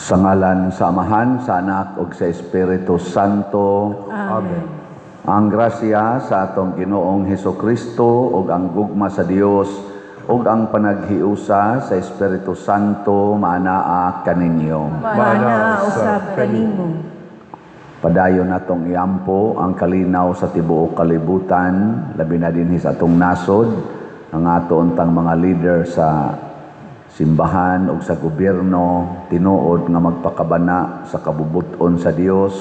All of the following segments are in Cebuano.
Sa ngalan sa Amahan, sa Anak ug sa Espiritu Santo. Amen. Ang grasya sa atong Ginoong Heso Kristo ug ang gugma sa Dios ug ang panaghiusa sa Espiritu Santo maanaa kaninyo. Maanaa usab kanimo. Padayon natong iampo ang kalinaw sa tibuok kalibutan, labi na dinhi sa atong nasod, ang ato untang mga leader sa simbahan ug sa gobyerno, tinuod nga magpakabana sa kabubut-on sa Dios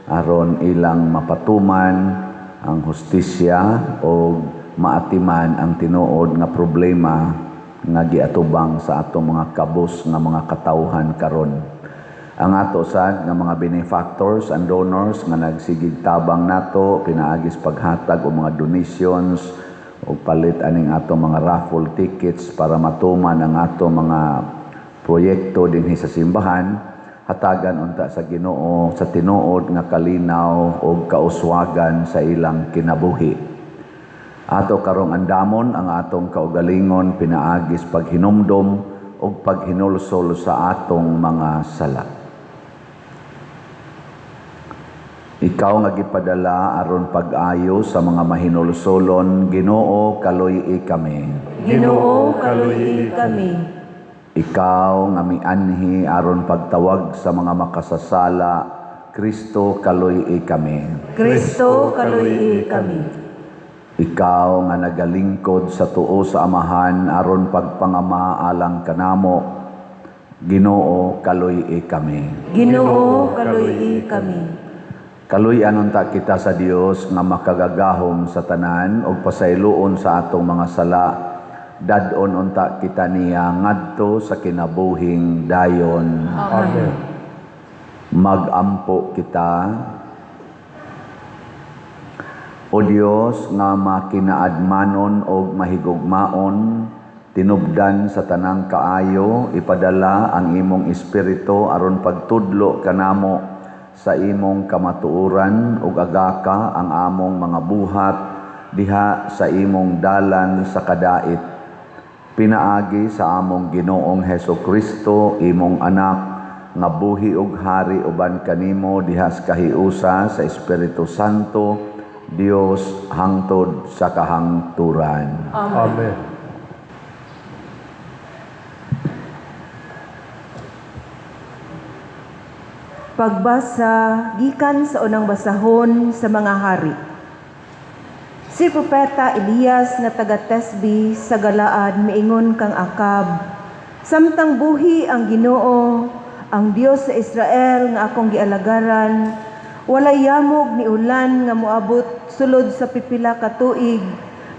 aron ilang mapatuman ang hustisya o maatiman ang tinuod nga problema nga giatubang sa atong mga kabus nga mga katawhan karon. Ang ato sad nga mga benefactors and donors nga nagsigig tabang nato pinaagis paghatag og mga donations o palit aning ato mga raffle tickets para matuman ang ato mga proyekto dinhi sa simbahan, hatagan unta sa Ginoo sa tinuod nga kalinaw og kauswagan sa ilang kinabuhi. Ato karong andamon ang atong kaugalingon pinaagis paghinumdom ug paghinulsol sa atong mga sala. Ikaw nga gipadala aron pag-ayo sa mga mahinulsolon, Ginoo, kaluy-i kami. Ginoo, kaluy-i kami. Ikaw nga mianhi aron pagtawag sa mga makasasala, Kristo, kaluy-i kami. Kristo, kaluy-i kami. Ikaw nga nagalingkod sa tuo sa Amahan aron pagpangama alang kanamo, Ginoo, kaluy-i kami. Ginoo, kaluy-i kami. Kaluy-an unta kita sa Dios nga makagagahom sa tanan ug pasayloon sa atong mga sala. Dad-on unta kita niya ngadto sa kinabuhing dayon. Amen. Magampo kita. O Dios nga makinaadmanon og mahigugmaon, tinubdan sa tanang kaayo, ipadala ang imong espiritu aron pagtudlo kanamo sa imong kamatuoran ug agaka ang among mga buhat diha sa imong dalan sa kadait. Pinaagi sa among Ginoong Heso Kristo, imong anak, nga buhi ug hari uban kanimo diha sa kahiusa sa Espiritu Santo, Dios hangtod sa kahangturan. Amen. Pagbasa gikan sa unang basahon sa mga hari. Si Propeta Elias nga taga Tesbi sa Galaad miingon kang Akab, samtang buhi ang Ginoo, ang Dios sa Israel nga akong gialagaran, walay yamog ni ulan nga moabot sulod sa pipila ka tuig,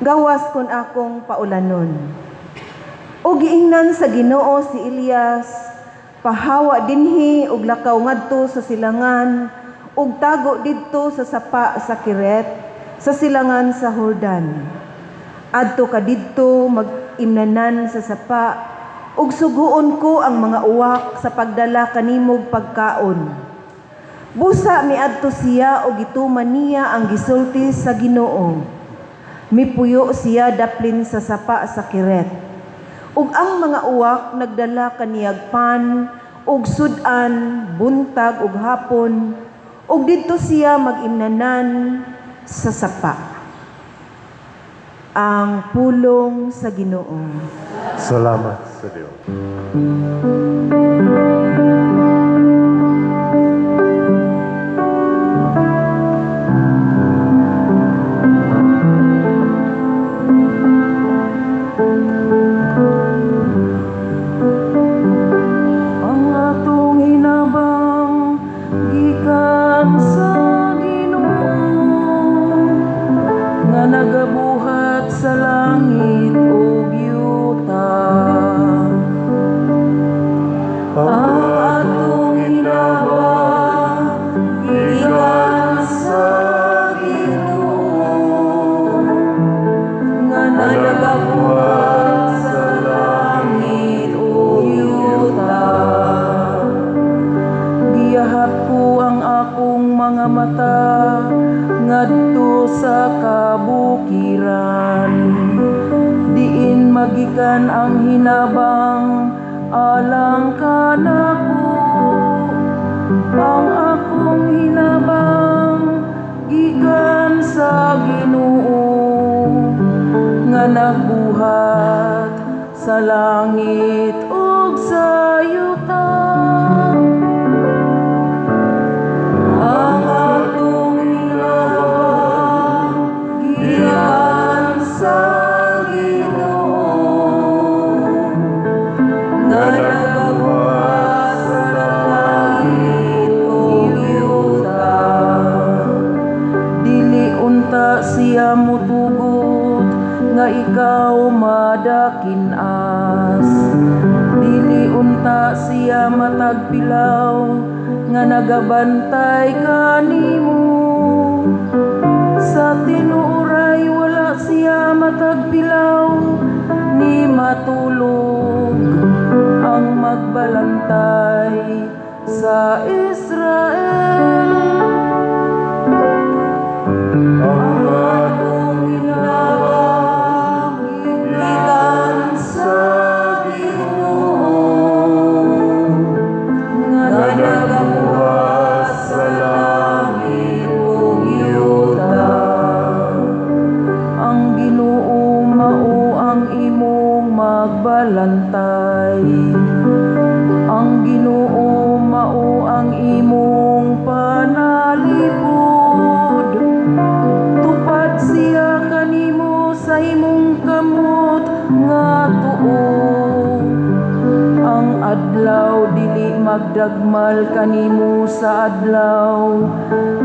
gawas kon akong paulanon. O giingnan sa Ginoo si Elias, pahawa dinhi og lakaw ngadto sa silangan ug tago didto sa sapa sa Kiret sa silangan sa Jordan. Adto ka didto mag-imnanan sa sapa ug suguon ko ang mga uwak sa pagdala kanimog pagkaon. Busa miadto siya og gituman niya ang gisulti sa Ginoo. Mipuyo siya daplin sa sapa sa Kiret. Ug ang mga uwak nagdala kaniyag pan ug sud-an buntag ug hapon, ug didto siya mag-imnanan sa sapa. Ang pulong sa Ginoo. Salamat sa Dios. Ang atong hinabang gikan sa Ginoo nga nagabuhat sa langit ug yuta. Ang atong hinabang gikan sa Ginoo nga nagabuhat sa langit ug yuta. Giyahap ko ang akong mga mata ngadto sa kabukiran, diin magikan ang hinabang alang kanako. Ang akong hinabang gikan sa Ginoo nga nagbuhat sa langit ug sa yuta. Ang atong hinabang gikan sa Ginoo nga nagbuhat sa langit ug yuta. Dili unta siya mutugot nga ikaw madakinas. Dili unta siya matagpilaw nga nagabantay kanimo. Sa tinuoray wala siya matagpilaw ni matulog ang magbalantay sa Israel. Ang Atong hinabang gikan sa Ginoo nga nagabuhat sa langit ug yuta. Ang Ginoo mao ang imong magbalantay. Ang Ginoo mao ang imong panalipod. Tupad siya kanimo sa imong kamot nga tuo. Ang adlaw dili magdagmal kanimo sa adlaw,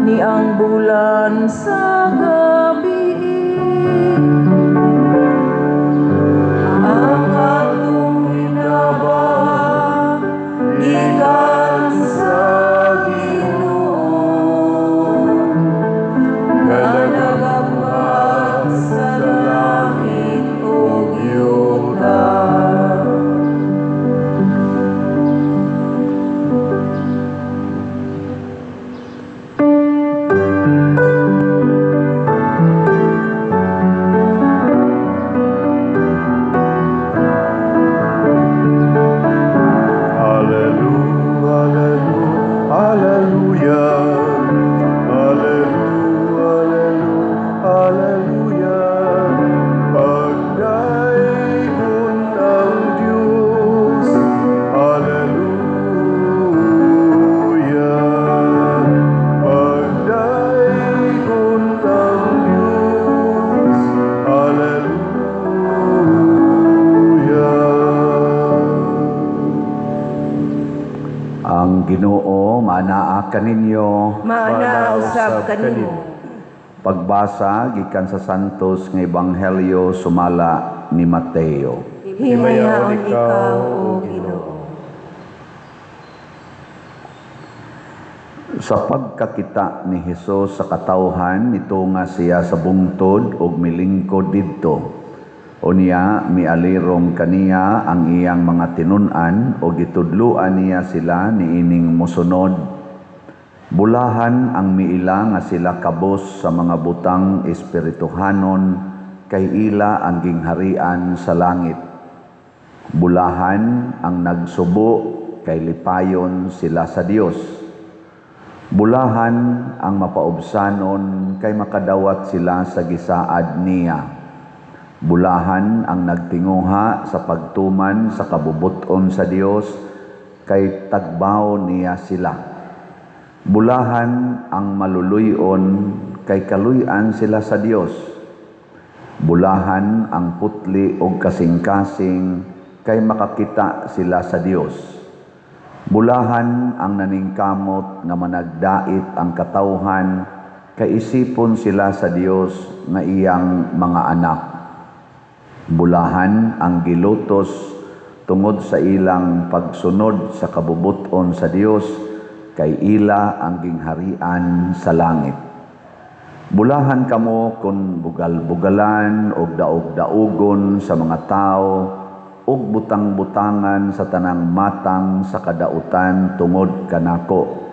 ni ang bulan sa gabi. Ang atong hinabang gikan sa Ginoo nga nagabuhat sa langit ug yuta. Alleluia, alleluia, alleluia, alleluia, alleluia. Pagdaygon ang Diyos, Alleluia. Pagdaygon ang Diyos, Alleluia. Ang Ginoo maanaa kaninyo. Maanaa usab kanimo. Pagbasa gikan sa Santos nga Ebanghelyo sumala ni Mateo. Himayaon ikaw, O Ginoo. Sa pagkakita ni Hesus sa katawhan, nitunga siya sa bungtod ug milingkod didto. Unya mialirong kaniya ang iyang mga tinun-an ug gitudloan niya sila niining mosunod. Bulahan ang miila nga sila kabos sa mga butang espirituhanon kay ila ang gingharian sa langit. Bulahan ang nagsubo kay lipayon sila sa Dios. Bulahan ang mapaubsanon kay makadawat sila sa gisaad niya. Bulahan ang nagtinguha sa pagtuman sa kabubuton sa Dios kay tagbaw niya sila. Bulahan ang maluluyon kay kaluy-an sila sa Dios. Bulahan ang putli og kasing-kasing kay makakita sila sa Dios. Bulahan ang naningkamot nga managdait ang katawhan kay isipon sila sa Dios nga iyang mga anak. Bulahan ang gilutos tungod sa ilang pagsunod sa kabubuton sa Dios kay ila ang gingharian sa langit. Bulahan kamo kun bugal-bugalan og daog-daugon sa mga tao ug butang-butangan sa tanang matang sa kadautan tungod kanako.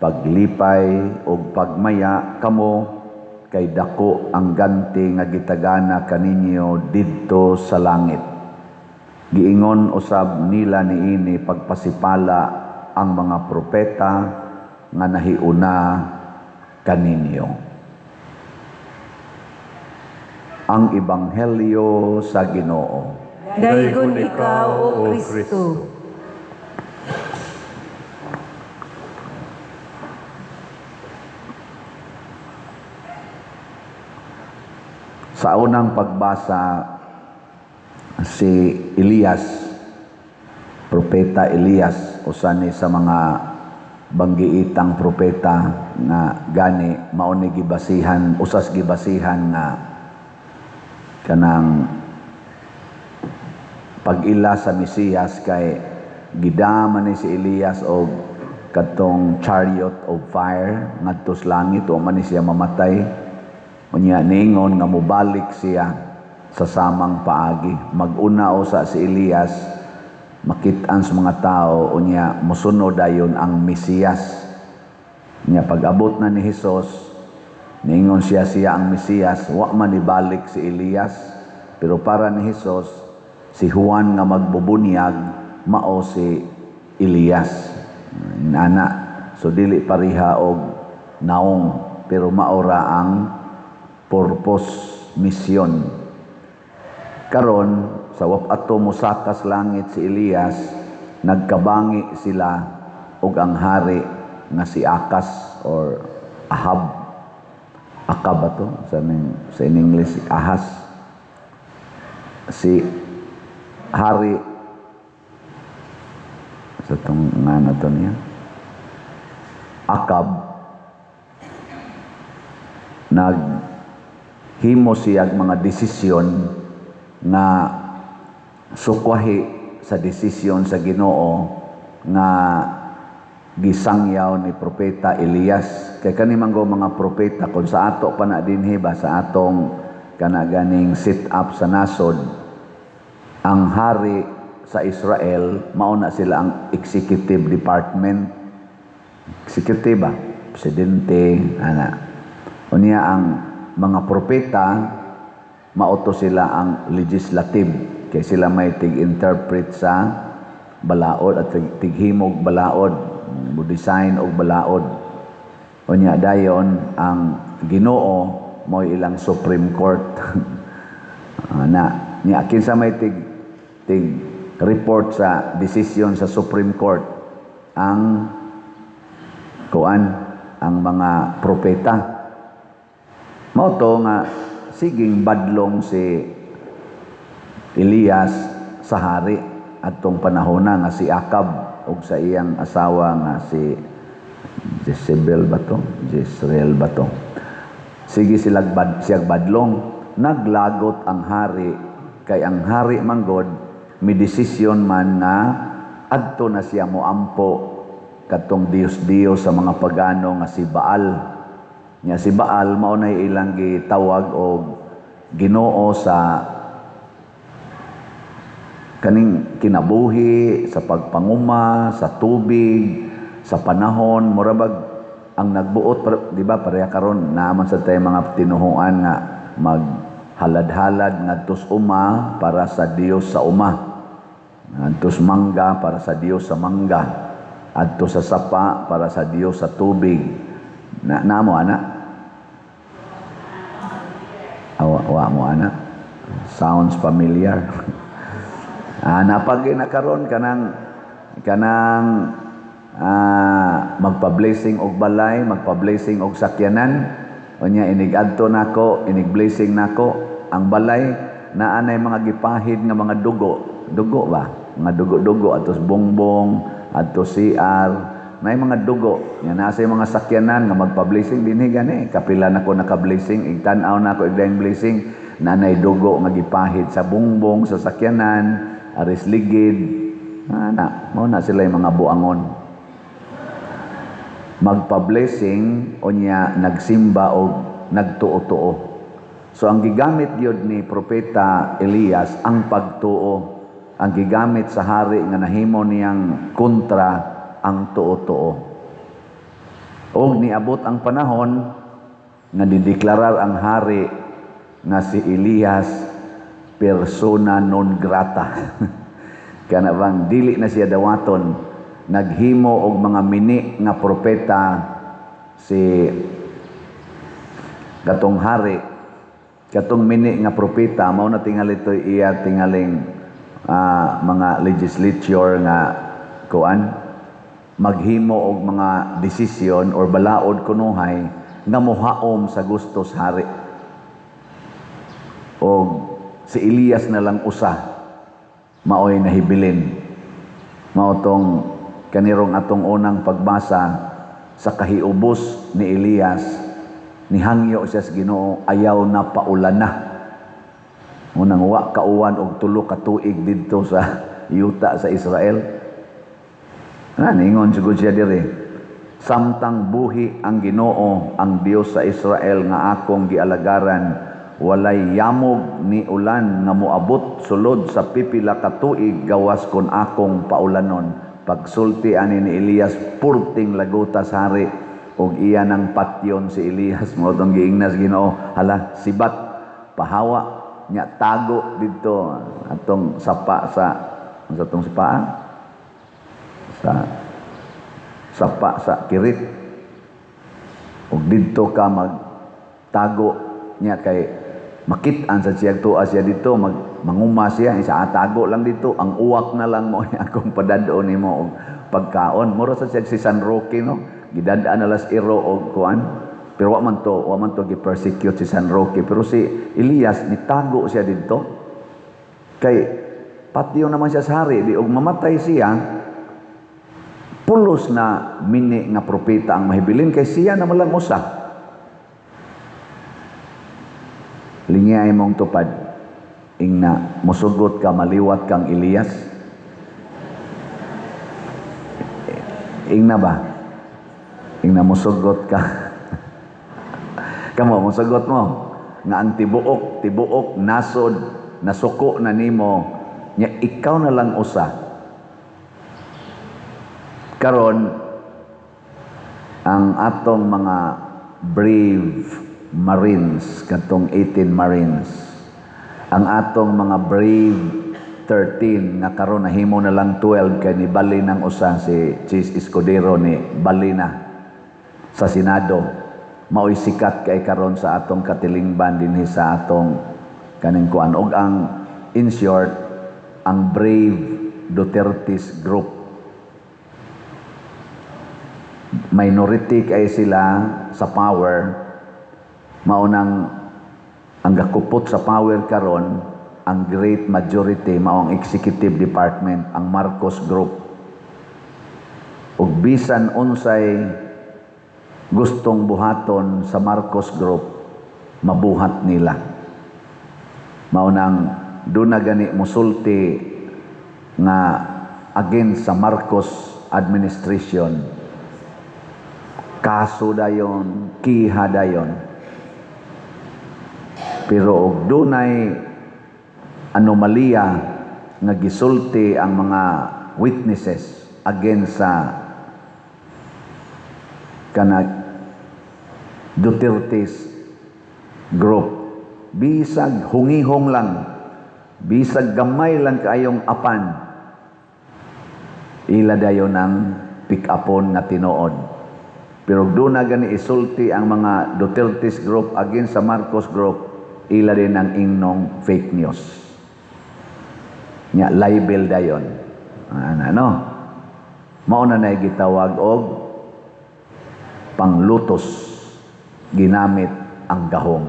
Paglipay ug pagmaya kamo kay dako ang ganti nga gitagana kaninyo didto sa langit. Giingon usab nila niini pagpasipala ang mga propeta nga nahiuna kaninyo. Ang Ebanghelyo sa Ginoo. Daygon ikaw, O Kristo. Sa unang pagbasa, si Elias, Propeta Elias, usa ni sa mga banggiitang propeta nga gani mao ni gibasihan, usas gibasihan nga kanang pag-ila sa Mesiyas kay gidama ni si Elias og katong chariot of fire ngadto sa langit o man ni siya mamatay. Unya ningon nga mobalik siya sa samang paagi. Mag-una usa si Elias makit-an sa mga tao, unya mosunod dayon ang Mesiyas. Unya pag-abot na ni Hesus, ningon siya siya ang Mesiyas, wa man ibalik si Elias, pero para ni Hesus si Juan nga magbubunyag mao si Elias. Nana, so dili pareha og naong, pero maora ang purpose, mission. Karon sa wap-ato mosakas langit si Elias, nagkabangi sila og ang hari nga si Akas or Ahab. Akab ba to? Sa in English, Ahas. Si hari sa tong nga na to niya, Akab, naghimo siya mga desisyon nga sukwahi sa desisyon sa Ginoo nga gisangyaw ni Propeta Elias. Kay kani man go mga propeta kon sa ato pa na dinhi ba, sa atong kana ganing sit up sa nasod, ang hari sa Israel mao na sila ang executive department. Executive ba? Presidente, ana. Unya ang mga propeta mao to sila ang legislative, kay sila may tig-interpret sa balaod at tighimog balaod, mo design og balaod. Unya dayon ang Ginoo mo ilang Supreme Court. Na nya kinsa may tig report sa decision sa Supreme Court, ang kuan, ang mga propeta. Mao to nga siging badlong si Elias sa hari adtong panahona nga si Akab og sa iyang asawa nga si Jezebel ba to? Jezreel ba to? Sige sila siyag badlong. Naglagot ang hari, kay ang hari manggod may desisyon man nga adto na siya moampo katong Dios-Dios sa mga pagano nga si Baal. Nya si Baal mao nay ilang gitawag og Ginoo sa kaning kinabuhi, sa pagpanguma, sa tubig, sa panahon. Mura bag ang nagbuot, di ba pareha karon naaman sa tayo mga tinuhuan nga maghalad-halad ngadtos uma para sa Dios sa uma, ngadtos mangga para sa Dios sa mangga, adto sa sapa para sa Dios sa tubig. Na namo ana? Awa, wa mo ana? Sounds familiar. Napag na karon kanang magpa-blessing og balay, magpa-blessing og sakyanan. Unya inig adto nako, inig blessing nako ang balay, naa nay mga gipahid nga mga dugo. Dugo ba? Mga dugo-dugo adto bongbong, adto CR, nay mga dugo. Nya naa say mga sakyanan nga magpa-blessing dinhi gani. Kapila nako naka-blessing, igtan-aw nako igdaing blessing, naa nay dugo nga gipahid sa bongbong sa sakyanan, aris ligid. Ana, mao na sila yung mga buangon. Magpa-blessing unya nagsimba og nagtuo-tuo. So ang gigamit gyud ni Propeta Elias ang pagtuo. Ang gigamit sa hari nga nahimo niyang kontra ang tuo-tuo. Og niabot ang panahon nga dideklarar ang hari nga si Elias persona non grata. Kana bang dili na siya dawaton, Naghimo og mga mini nga propeta si katong hari. Katong mini nga propeta mao na tingali to iya tingaling mga legislature nga kuan, maghimo og mga desisyon or balaod kunuhay nga mohaom sa gusto sa hari. Og si Elias na lang usa maoy nahibilin. Mao tong kanirong atong unang pagbasa, sa kahiubos ni Elias, nihangyo siya sa Ginoo, "Ayaw na, paulan na." Unang wa kauwan og 3 ka tuig didto sa yuta sa Israel. Na ningon sigud siya diri, "Samtang buhi ang Ginoo, ang Dios sa Israel nga akong gialagaran, walay yamog ni ulan nga moabot sulod sa pipila ka tuig gawas kon akong paulanon." Pagsulti ani ni Elias, purting laguta sa hari og iya nang patyon si Elias. Mao tong giingnas Ginoo, "Hala, sibat, pahawa nya, tago didto atong sapa sa atong sapa sa sapa sa Kirit ug didto ka magtago nya kay makit-an sa siya tuwa siya dito, mag manguma siya isa, tago lang dito, ang uwak na lang mo akong padad-on nimo og pagkaon." Mura sa siya si San Roque, no? Gidad-an na las iro og kuan, pero wa man to gi-persecute si San Roque, pero si Elias nitago siya didto kay patyon naman siya sa hari di, og mamatay siya, pulos na mini nga propeta ang mahibilin kay siya na lang usa. Lingi mong tupad, ingna musugot ka maliwat kang Elias? Ingna ba? Ingna musugot ka? Kamo, musugot mo nga ang tibuok tibuok nasod nasuko na nimo nya ikaw na lang usa? Karon ang atong mga brave Marines, katong 18 Marines, ang atong mga brave 13 nga karon nahimo na lang 12 kay nibali ng usa, si Chiz Escudero ni bali na sa Senado, maoy sikat kay karon sa atong katilingban dinhi sa atong kaning kuan. Og ang in short, ang brave Duterte's group, minority kay sila sa power. Maunang ang gakupot sa power karon, ang great majority mao ang executive department, ang Marcos Group. Ug bisan unsay gustong buhaton sa Marcos Group, mabuhat nila. Mao nang doon na gani musulti nga against sa Marcos administration, kaso dayon, kiha dayon. Pero og dunay anomalya nga gisulti ang mga witnesses against sa kanang Duterte's group, bisag hungihong lang, bisag gamay lang kaayong apan, ila dayon ang pick-upon nga tinuod. Pero doon na gani isulti ang mga Duterte's group against sa Marcos group, ila din ang ingnong fake news nya, libel dayon. Ano, ano mao na nay gitawag og panglutos, ginamit ang gahom.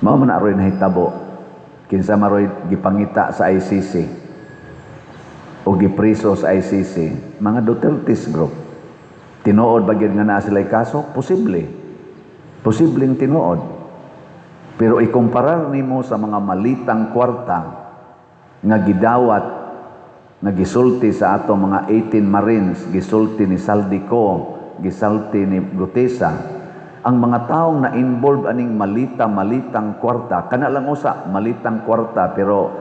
Mao man aroy nahitabo. Kinsa maroy gipangita sa ICC o gipriso sa ICC? Mga Duterte's group. Tinuod ba gyud nga naa sila'y kaso? Posible, posibleng tinuod, pero ikumparar nimo sa mga malitang kwarta nga gidawat, nga gisulti sa ato mga 18 Marines, gisulti ni Zaldy Co, gisulti ni Guteza, ang mga taong na-involve aning malita-malitang kwarta, kana lang usa, malitang kwarta, pero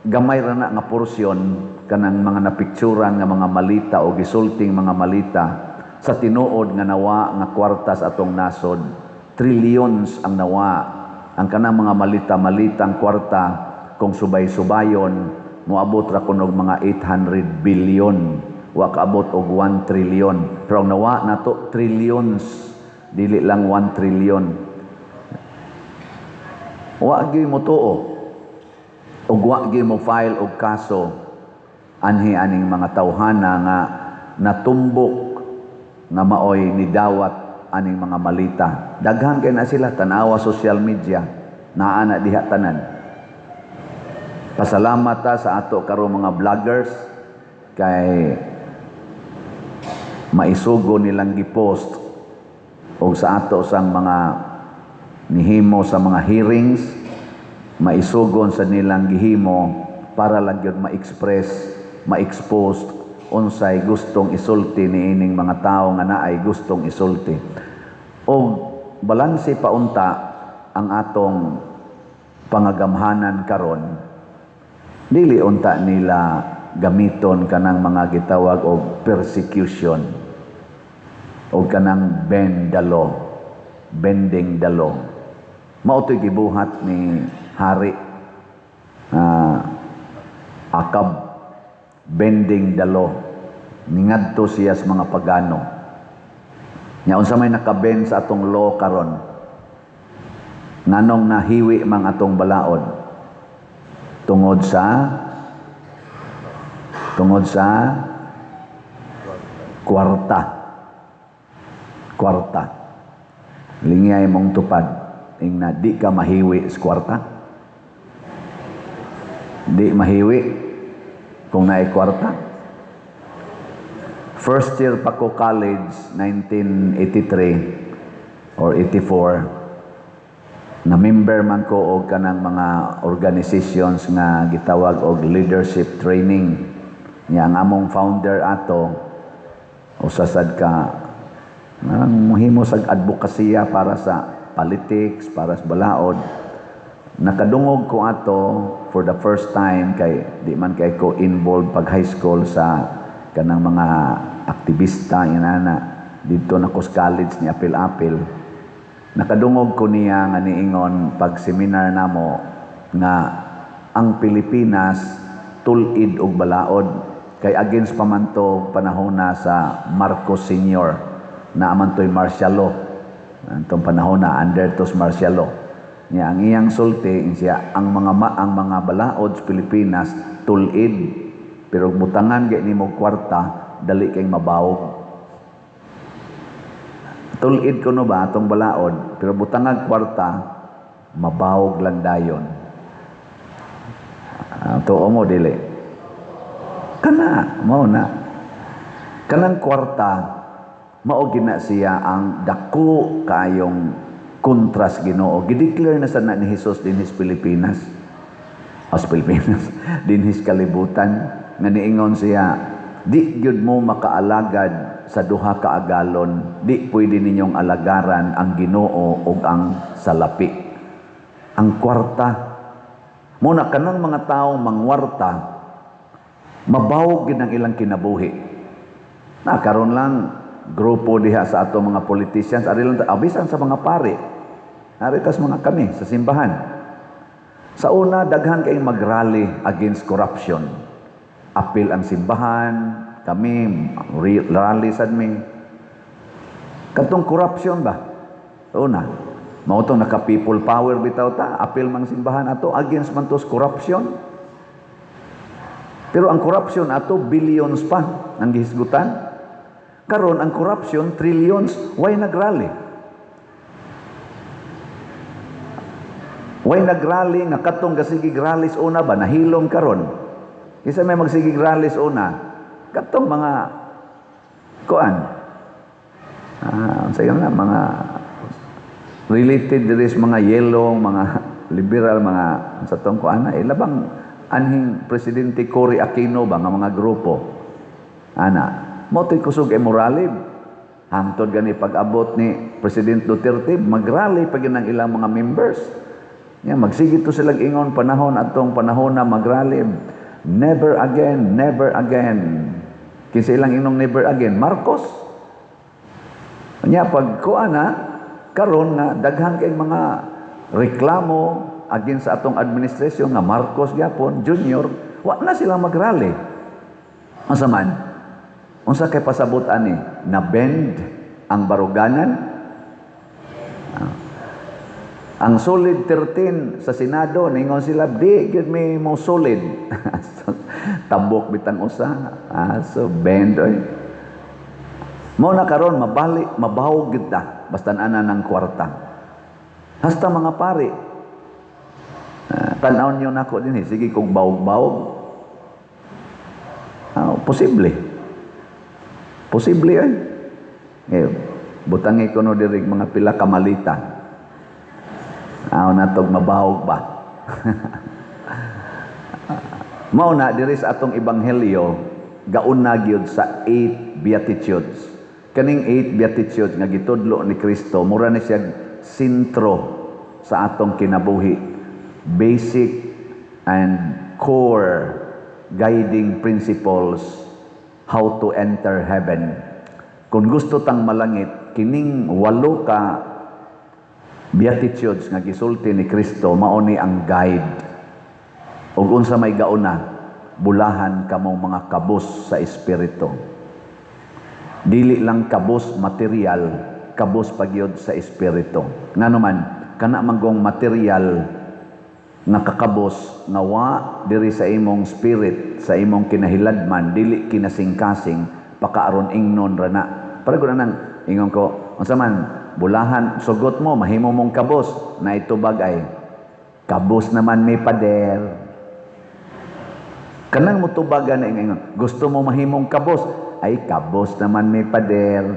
gamay ra na nga porsyon kanang mga napicturan nga mga malita o gisulting mga malita sa tinuod nga nawa nga kwarta sa atong nasod. Trillions ang nawa. Ang kanang mga malita-malitang kwarta, kung subay-subayon, Moabot ra kuno og mga 800 billion. Wa kaabot og 1 trillion. Pero ang nawa nato, trillions, dili lang 1 trillion. Wa gyud mo tuo ug wa gyud mo file og kaso anhi aning mga tawhana nga natumbok nga maoy nidawat aning mga malita. Daghan kay na sila, tanawa social media, naa na diha tanan. Pasalamat ta sa ato karon mga vloggers kay maisugo nilang gipost og sa ato sang mga nihimo sa mga hearings, maisugon sa nilang gihimo para lang gyud ma-express, ma-expose unsay gustong isulti niining mga tawo nga naay gustong isulti. Og balanse pa unta ang atong pangagamhanan karon, dili unta nila gamiton kanang mga gitawag og persecution o kanang bend the law, bending the law. Mao to'y gibuhat ni Hari Akab, bending the law. Ningadto siya sa mga pagano. Nya unsa may nakabend sa atong law karon? Nganong nahiwi mang atong balaod? Tungod sa kwarta. Kwarta. Lingyay mong tupad ing na di ka mahiwi sa kwarta. Di mahiwi kung naay kwarta. First year pa ko college, 1983 or 84, na member man ko og kanang mga organizations nga gitawag og leadership training. Nya ang among founder ato, usa sad ka nang muhimo sa advokasya para sa politics, para sa balaod. Nakadungog ko ato for the first time kay di man kay ko involved pag high school sa kanang mga aktivista inana. Didto na ko sa college ni apil-apil. Nakadungog ko niya nga niingon pag seminar namo nga ang Pilipinas tul-id og balaod kay against pa man to panahon na sa Marcos Senior na man to'y martial law. Antong panahon na under to's martial law. Niya ang iyang sulti siya ang mga balaod sa Pilipinas tul-id, pero butangan gay nimo kwarta, dali kay mabawog. Tul-id kuno ba atong balaod, pero butangag kwarta, mabawog lang dayon. Tuo mo dili? Kana mao na kanang kwarta, mao gina siya ang dako kaayong kontras Ginoo. Gideclare na sana ni Jesus dinhi sa Pilipinas, as Pilipinas, dinhi sa kalibutan, nga niingon siya, "Di gyud mo makaalagad sa duha ka agalon. Di pwede ninyong alagaran ang Ginoo ug ang salapi." Ang kwarta muna, kanang mga taong mangwarta, mabawog gid ang ilang kinabuhi. Na karon lang grupo diha sa ato mga politicians, ari lang abisan sa mga pare, ari tas mga kami sa simbahan. Sa una, daghan kay magrally against corruption. Apil ang simbahan, kami rally sad mi katong corruption ba. Una, mao tong naka people power bitaw ta, apil mang simbahan ato, against man to's corruption. Pero ang corruption ato, billions pa ang gihisgutan. Karon ang corruption trillions, why nagrally? Why nagrally nga katong gasigig rallies una ba nahilom karon? Kinsa may magsigig rallies una? Katong mga kuan. Unsa na mga related diri sa mga yellow, mga liberal, mga sa tong kuan na ilabang anhing Presidente Cory Aquino ba nga mga grupo. Ana, mao to'y kusog e morale. Hangtod gani pag-abot ni President Duterte, magrally pa gyud ang ilang mga members. Ya, magsige to silang ingon panahon atong panahon na magrally. Never again, never again. Kinsa ilang inong never again? Marcos. Nya pag kuan na karon nga daghan kay mga reklamo against sa atong administrasyon nga Marcos gyapon Junior, Wa na sila magrally. Unsa man? Unsa kay pasabot ani? Na bend ang baruganan? Ang solid 13 sa Senado, ningon sila, "Di gyud mi mo solid." Tabok bitang usa. So bend oy. Mao na karon mabali, mabawog gyud ta basta ana ng kwarta. Hasta mga pari. Tan-aw niyo nako din eh. Sige kung bawog-bawog. Posible. Posible eh. Eh, butangi ko no diri mga pila ka malita. Aw natog mabawog ba? Mao na diri sa atong ebanghelyo, gauna gyud sa eight beatitudes. Kaning eight beatitudes nga gitudlo ni Kristo, mura ni siya sentro sa atong kinabuhi. Basic and core guiding principles how to enter heaven. Kung gusto tang malangit, kining walo ka beatitudes nga gisulti ni Kristo, mao ni ang guide. Ug unsa may gauna, bulahan kamong mga kabos sa espiritu. Dili lang kabos material, kabos pagyud sa espiritu. Ngano man, kana manggong material nga kakabos nga wa diri sa imong spirit, sa imong kinahiladman, dili kinasingkasing, pakaaron ingnon ra na. Para ko na nang ingon ko, unsa man, bulahan, sugot mo, mahimo mong kabos, na itubag ay, "Kabos naman may, pader." Kanang mutubagan na ingon, gusto mo mahimong kabos, ay kabos naman may, pader.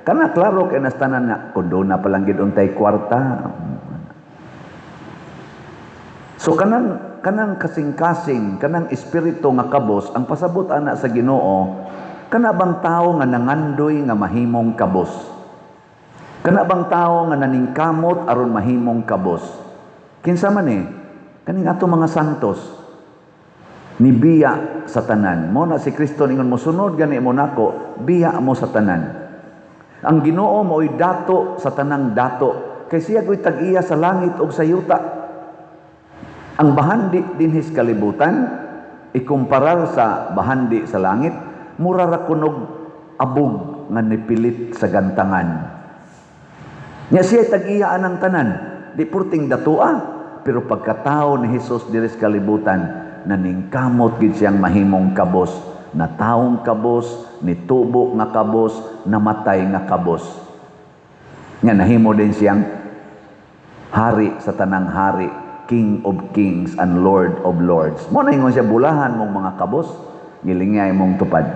Kana klaro kay nastanan nga, kung doon na palang gid untay kwarta. So kanang kanang kasing-kasing, kanang espiritu nga kabos, ang pasabot ana sa Ginoo, kana bang tao nga nangandoy nga mahimong kabos? Kana bang tao nga naningkamot aron mahimong kabos? Kinsa man eh? Kaning ato mga santos nibiya sa tanan. Mo na si Kristo ningon, "Mosunod gani mo nako, biya mo sa tanan." Ang Ginoo mo'y dato sa tanang dato. Kay siya ko'y tag-iya sa langit ug sa yuta. Ang bahandi dinhis kalibutan, ikumparar sa bahandi sa langit, mura ra kunog abog nga nipilit sa gantangan. Nya siya tag-iya anang tanan, di purting datua, pero pagkatao ni Jesus diri sa kalibutan, naningkamot gid siyang mahimong kabos, na taong kabos, nitubo nga kabos, namatay nga kabos. Nya nahimo din siyang hari sa tanang hari, King of kings and Lord of lords. Mo na ingon siya, "Bulahan mong mga kabos, gilingay mong tupad."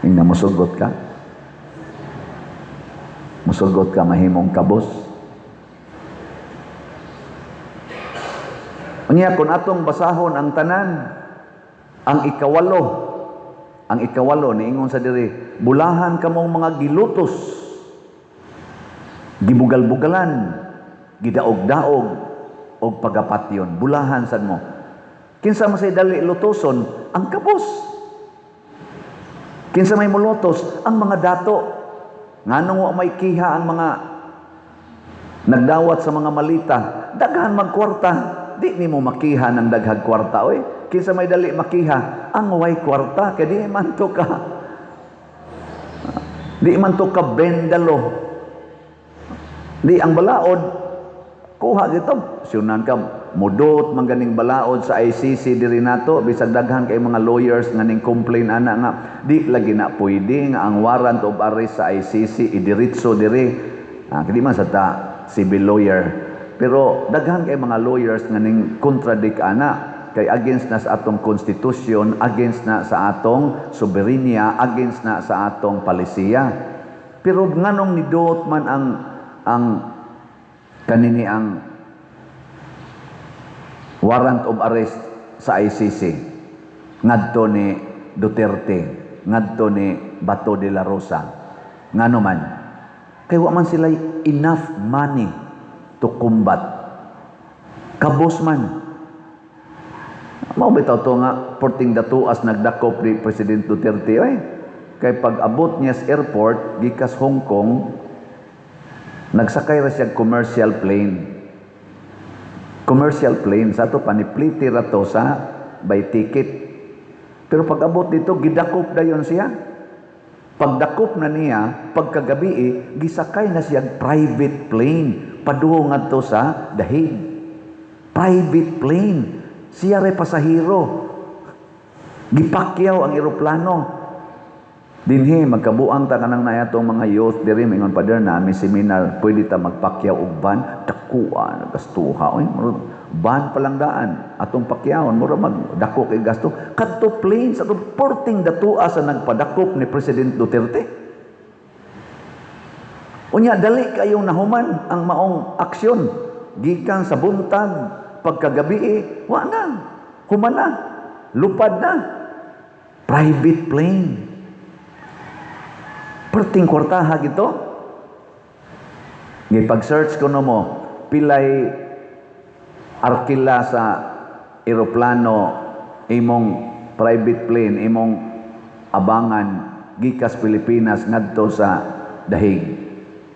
Ingna, musugot ka. Musugot ka mahimong kabos. Unya kung atong basahon ang tanan, ang ikawalo niingon sa diri, bulahan kamong mga gilutos, gibugal-bugalan, gidaog-daog og pagapatyon. Bulahan sad mo. Kinsa man say dali lutoson? Ang kabos. Kinsa may mulutos? Ang mga dato. Nganong wa may kiha ang mga nagdawat sa mga malita? Daghan magkwarta. Di nimo makiha ng daghag kwarta oy. Kinsa may dali makiha? Ang way kwarta, kay di man to ka bendalo. Di ang balaod kuha dito. Siyunan ka mudot man ganing balaod sa ICC diri nato, bisag daghan kay mga lawyers nga ning complain ana nga di lagi na pwede nga ang warrant of arrest sa ICC idiretso diri. Di man sa ta civil lawyer, pero daghan kay mga lawyers nga ning contradict ana, kay against na sa atong konstitusyon, against na sa atong soberenya, against na sa atong palisiya. Pero nganong nidot man ang kanini, ang warrant of arrest sa ICC ngadto ni Duterte, ngadto ni Bato de la Rosa? Ngano man? Kay wa man sila enough money to combat. Kabos man. Mao bitaw to nga porting datuas nagdakop ni President Duterte oy. Kay pag abot niya sa airport gikas Hong Kong, nagsakay ra siya commercial plane. Commercial plane sa ato panipliti ra to sa by ticket. Pero pag abot dito, gidakop dayon siya. Pagdakop na niya, pagkagabi, gisakay na siya private plane padung ngadto sa The Hague. Private plane. Siya ray pasahero. Gipakyaw ang eroplano. Dinhi magkabuang ta kanang naa atong mga youth diri, mingon, "Pader, nami seminar, pwede ta magpakyaw og van?" Dakuan gastuha oy. Van pa lang daan atong pakyawon, mura mag dako kay gasto. Kadto plane sa atong porting datua sa nagpadakop ni President Duterte. Unya dali kayong nahuman ang maong aksyon gikan sa buntag, pagkagabi wa na, human na, lupad na, private plane. Perting kwartaha gito. Gipag-search ko no mo, pilay arkila sa eroplano imong private plane, imong abangan gikas Pilipinas ngadto sa The Hague.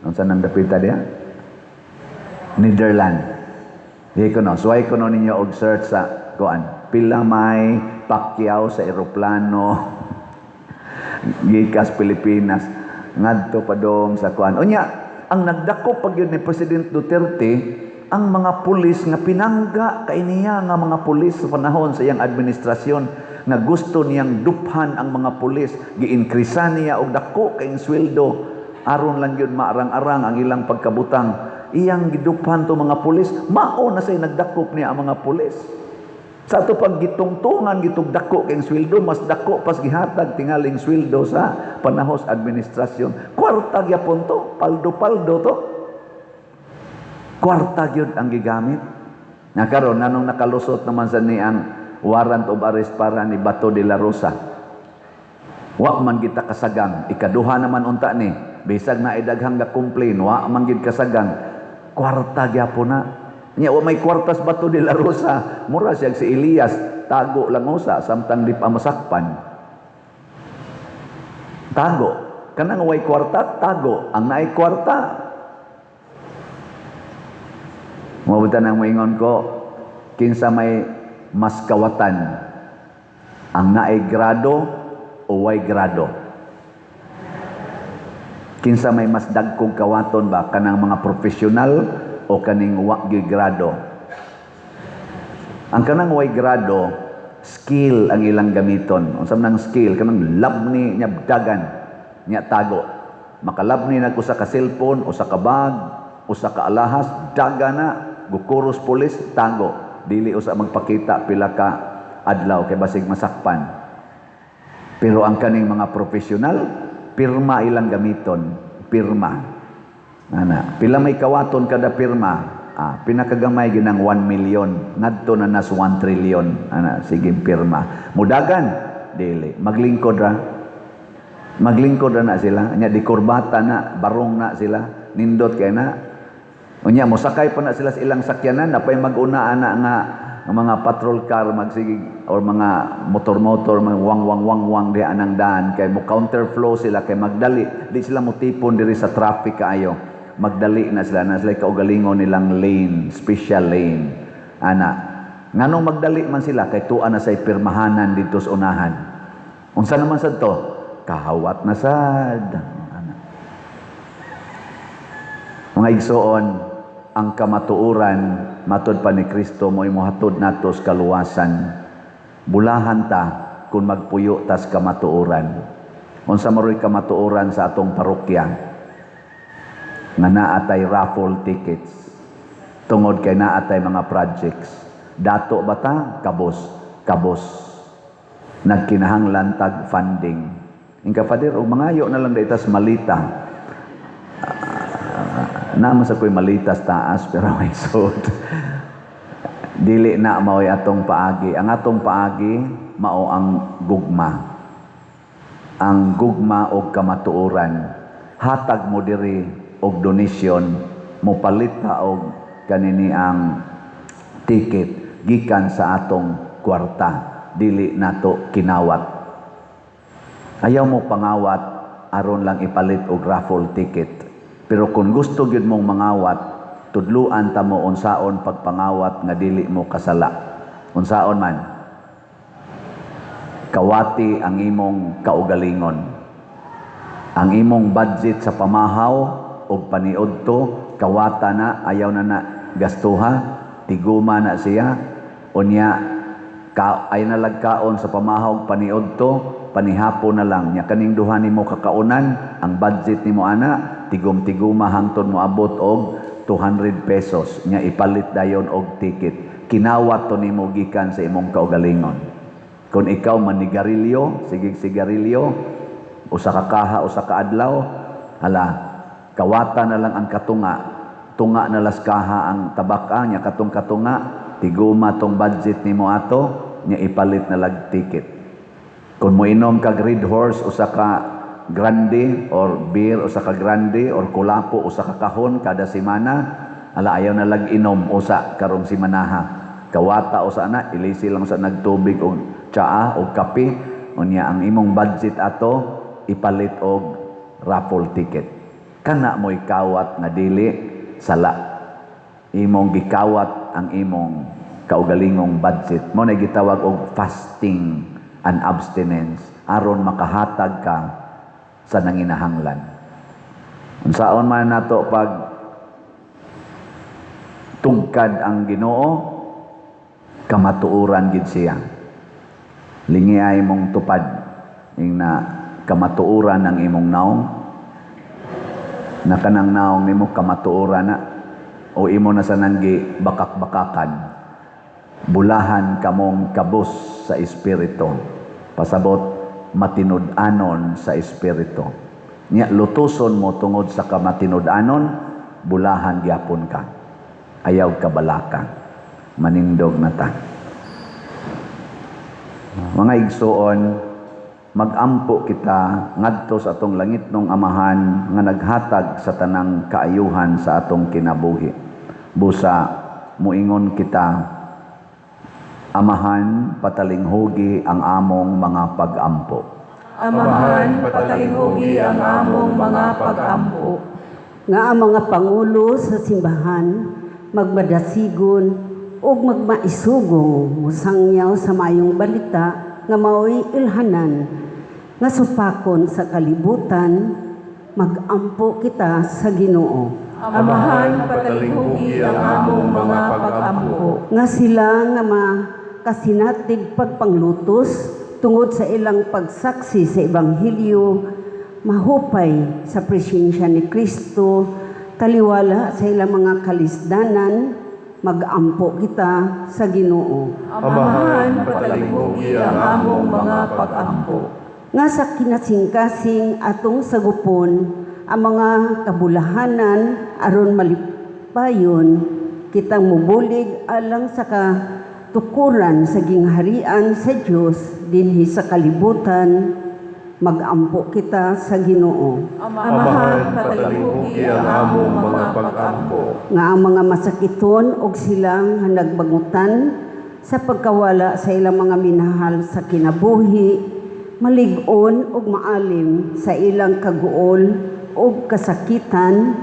Unsa nang dapita diya? Netherlands. Di ko no, suway ko no ninyo og search sa kuan. Pila may pakyaw sa eroplano gikas Pilipinas ngadto padong sa kuan. Unya, ang nagdakop pag yun ni President Duterte, ang mga pulis nga pinangga kay niya nga mga pulis sa panahon sa iyang administrasyon, nga gusto niyang duphan ang mga pulis, gi-increase niya og dako kayong sweldo aron lang yun maarang-arang ang ilang pagkabutang. Iyang giduphan to mga pulis, mao na say nagdakop niya ang mga pulis. Sa ato pag gitungtungan gitug dako kayong sweldo, mas dako pas gihatag tingaling sweldo sa panahos administrasyon. Kwarta gyapon to, paldo-paldo to. Kwarta gyud ang gigamit. Nga karon, nanong nakalusot naman sa ni ang warrant of arrest para ni Bato de la Rosa? Wa man kita kasagang, ikaduha naman unta ni. Bisag na daghang ga complain, wa man gid kasagang. Kwarta gyapon na. Nya wa may kwartas Bato de la Rosa, mura siya si Elias, tago lang usa samtang di pa masakpan. Tago. Kanang way kwarta, tago. Ang naay kwarta, mao nang moingon ko, kinsa may mas kawatan, ang naay grado o way grado? Kinsa may mas dagkong kawaton ba, kanang mga profesional o kaning wa gyud grado? Ang kanang way grado, skill ang ilang gamiton. Unsa man ang skill? Kanang labni niya dagan niya tago. Makalabni nag usa ka cellphone, usa ka bag, usa ka alahas, daga na, gukuros pulis, tago. Dili usa magpakita pila ka adlaw kay basig masakpan. Pero ang kaning mga profesional, pirma ilang gamiton, pirma. Ana, pila may kawaton kada pirma? Ah, pinakagamay ginang 1 million, ngadto na nas 1 trillion. Ana, sige pirma. Mudagan, dili. Maglingkod ra. Maglingkod ra na sila. Nya di kurbata na, barong na sila. Nindot kay na. Unya mosakay pa na sila sa ilang sakyanan, napay mag-una ana nga ang mga patrol car magsige or mga motor-motor, mga wang wang wang wang di anang daan kay mo counterflow sila kay magdali, di sila motipon diri sa traffic kaayo. Magdali na sila kaugalingon nilang lane, special lane ana. Nganong magdali man sila? Kay tuwa na say pirmahanan dito sa unahan. Unsa naman sad to? Kahawat na sad ana. Mga igsoon, ang kamatuoran, matod pa ni Kristo, mo'y mohatod nato sa kaluwasan. Bulahan ta kung magpuyo tas kamatuoran. Unsa maroy kamatuoran sa atong parokya? Nga naa tay raffle tickets. Tungod kay naa tay mga projects. Dato ba ta? Kabos. Kabos. Nagkinahanglan tag funding. Inka, "Father, og mangayo na lang daytas malita." Naman sa ko'y malitas taas, pero may sud. Dili na mao'y atong paagi. Ang atong paagi mao ang gugma. Ang gugma og kamatuoran. Hatag mo diri og donation, mopalit ta og kanini ang ticket gikan sa atong kwarta. Dili nato kinawat. Ayaw mo pangawat aron lang ipalit og raffle ticket. Pero kung gusto gyud mong mangawat, Tudluan ta mo unsaon pagpangawat nga dili mo kasala. Unsaon man? Kawati ang imong kaugalingon. Ang imong budget sa pamahaw og paniudto, kawata na, ayaw na na gastuha, tiguma na siya. Unya ka, ay nalagkaon sa pamahaw og paniudto, panihapon na lang nya. Kaning duha nimo kakaunan, ang budget nimo ana tigum-tiguma hangtod moabot og 200 pesos. Nya ipalit dayon og ticket. Kinawat to nimo gikan sa imong kaugalingon. Kung ikaw manigarilyo, sige, sigarilyo, usa ka kaha usa ka adlaw, hala, kawata na lang ang katunga, tunga na las kaha ang tabaka nya. Katong katunga, tiguma tong budget nimo ato. Nya ipalit na lag ticket. Kung moinom kag Red Horse usa ka grande or beer usa ka grande or kulapo usa ka kahon kada semana, ala, ayaw na lag inom usa karong semanaha. Kawata usa na, ilisi lang sa nagtubig og tsaa og kape. Unya ang imong budget ato ipalit og raffle ticket. Kana mo'y kawat nga dili sala. Imong gikawat ang imong kaugalingong budget. Mo na gitawag og fasting and abstinence aron makahatag ka sa nanginahanglan. Unsaon man nato pag tugkad ang Ginoo, kamatuoran gid siya. Lingi ay mong tupad ing na kamatuoran ang imong naong, na kanang naong nimo kamatuoran na o imo na sa nanggi bakak-bakakan. Bulahan kamong kabus sa espiritu, pasabot matinud-anon sa espiritu. Nya lutuson mo tungod sa kamatinud-anon, bulahan gyapon ka. Ayaw kabalaka. Manindog na ta. Mga igsuon, magampo kita ngadto sa atong langitnong Amahan nga naghatag sa tanang kaayuhan sa atong kinabuhi. Busa muingon kita, "Amahan, patalinghugi ang among mga pagampo." Amahan, patalinghugi ang among mga pagampo. Nga ang mga pangulo sa simbahan magmadasigon ug magmaisugong mosangyaw sa maayong balita nga maoy ilhanan nga supakon sa kalibutan, magampo kita sa Ginoo. Amahan, patalinghugi ang among mga pagampo. Nga sila nga makasinatig pagpanglutos tungod sa ilang pagsaksi sa ebanghelyo mahupay sa presensya ni Kristo taliwala sa ilang mga kalisdanan, magampo kita sa Ginoo. Amahan, patalinghugi ang among mga pagampo. Nga sa kinasingkasing atong sagupon ang mga kabulahanan aron malipayon kitang mubulig alang sa katukuran sa gingharian sa Dios dinhi sa kalibutan, magampo kita sa Ginoo. Amahan, patalinghugi ang among mga pagampo. Nga ang mga masakiton og silang nagbangutan sa pagkawala sa ilang mga minahal sa kinabuhi malig-on ug maalim sa ilang kaguol ug kasakitan,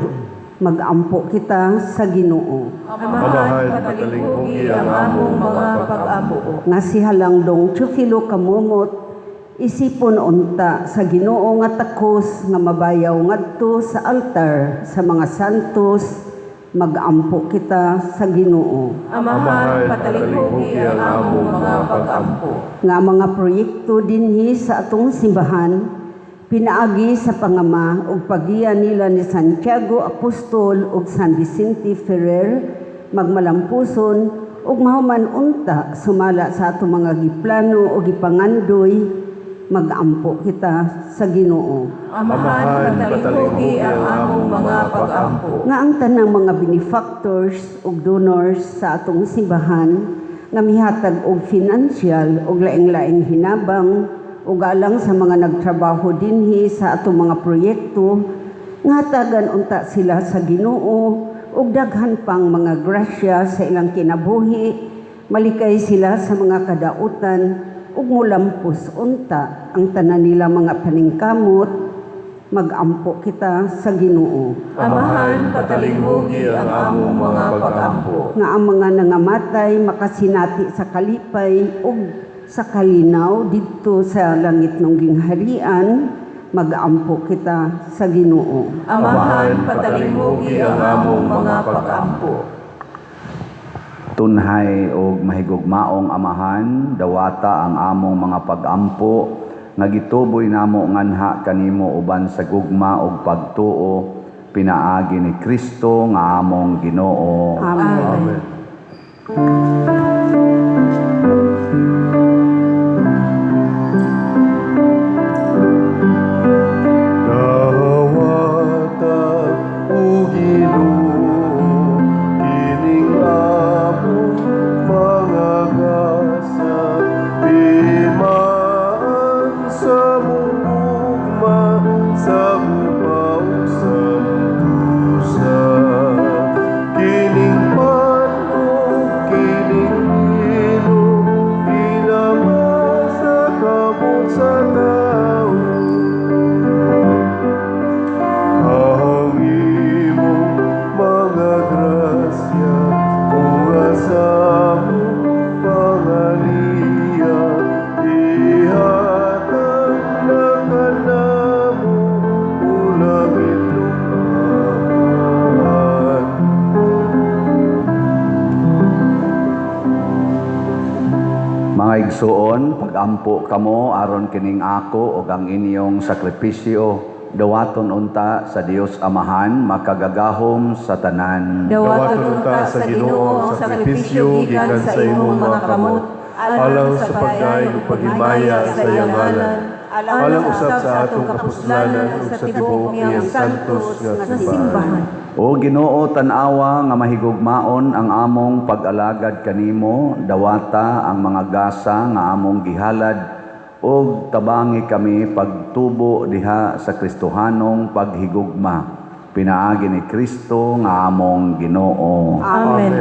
magampo kita sa Ginoo. Amahan, patalinghugi ang among mga pagampo. Nga si Halangdong Teofilo Camomot isipon unta sa Ginoo nga takos nga mabayaw ngadto sa altar sa mga santos, magampo kita sa Ginoo. Amahan, patalinghugi ang among mga pagampo. Nga mga proyekto dinhi sa atong simbahan pinaagi sa pangama ug pagiya nila ni Santiago Apostol ug San Vicente Ferrer magmalampuson ug mahuman unta sumala sa atong mga giplano o gipangandoy, magampo kita sa Ginoo. Amahan, patalinghugi ang among mga pagampo. Nga ang tanang mga benefactors ug donors sa atong simbahan nga mihatag og financial ug laing-laing hinabang ug alang sa mga nagtrabaho dinhi sa atong mga proyekto, nga hatagan unta sila sa Ginoo ug daghan pang mga grasya sa ilang kinabuhi, malikay sila sa mga kadautan ug mulampos unta ang tanan nila mga paningkamot. Magampo kita sa Ginoo. Amahan, patalinghugi ang among mga pag-ampo. Nga ang mga nangamatay makasinati sa kalipay ug sa kalinaw didto sa langit ng gingharian, magampo kita sa Ginoo. Amahan, patalinghugi ang among mga pag-ampo. Tunhay og mahigugmaong Amahan, dawata ang among mga pag-ampo nga gituboy namo nganha kanimo uban sa gugma ug pagtuo pinaagi ni Kristo nga among Ginoo. Amen. Amen. Dawata o Ginoo kining among mga gasa, timaan sa mong gugma sa guba ug santusa. Kining pan ug kining bino, gilabas sa kamot sa tawo. Ang imong mga grasya, bunga sa among pangaliya, ihatag na kanamo, o langitnong Amahan. Mga igsuon, pagampo kamo aron kining ako ug ang inyong sakripisyo dawaton unta sa Dios Amahan makagagahom sa tanan. Dawaton unta sa Ginoo ang sakripisyo gikan sa imong mga kamot, alang sa pagdayeg ug paghimaya sa iyang ngalan, alang usab sa atong kapuslanan ug sa tibuok niyang santos nga simbahan. O Ginoo, tan-awa nga mahigugmaon ang among pag-alagad kanimo, dawata ang mga gasa nga among gihalad ug tabangi kami pagtubo diha sa Kristohanong paghigugma. Pinaagi ni Kristo nga among Ginoo. Amen.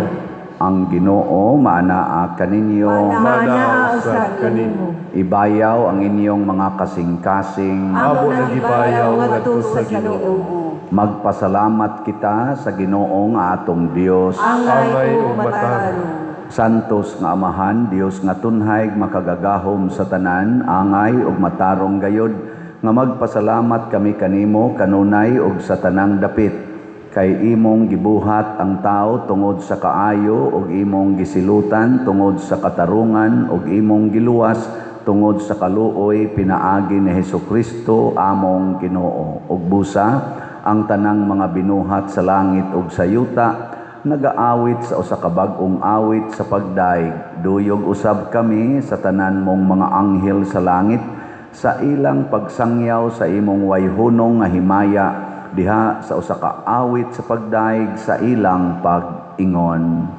Ang Ginoo maanaa kaninyo. Maanaa usab kanimo. Ibayaw ang inyong mga kasing-kasing. Amo nang gibayaw ngadto sa Ginoo. Magpasalamat kita sa Ginoong atong Dios. Angay ug matarong. Santos nga Amahan, Dios nga tunhay makagagahom sa tanan, angay ug matarong gayod nga magpasalamat kami kanimo kanunay ug sa tanang dapit, kay imong gibuhat ang tao tungod sa kaayo ug imong gisilutan tungod sa katarungan ug imong giluwas tungod sa kaluoy pinaagi ni Hesukristo among Ginoo. Ug busa ang tanang mga binuhat sa langit ug sa yuta nagaawit sa usa ka bag-ong awit sa pagdaig. Duyog usab kami sa tanan mong mga anghel sa langit sa ilang pagsangyaw sa imong wayhunong nga himaya diha sa usa ka awit sa pagdaig sa ilang pag-ingon.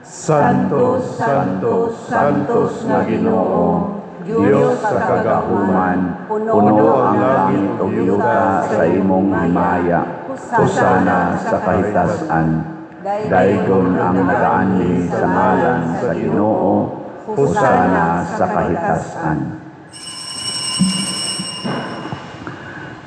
Santo, Santo, Santos nga Ginoo, Dios sa kagahuman, puno ang langit ug yuta sa imong himaya. Hosana sa kahitasan. Daygon ang nagaanhi sa ngalan sa Ginoo. Hosana sa kahitasan.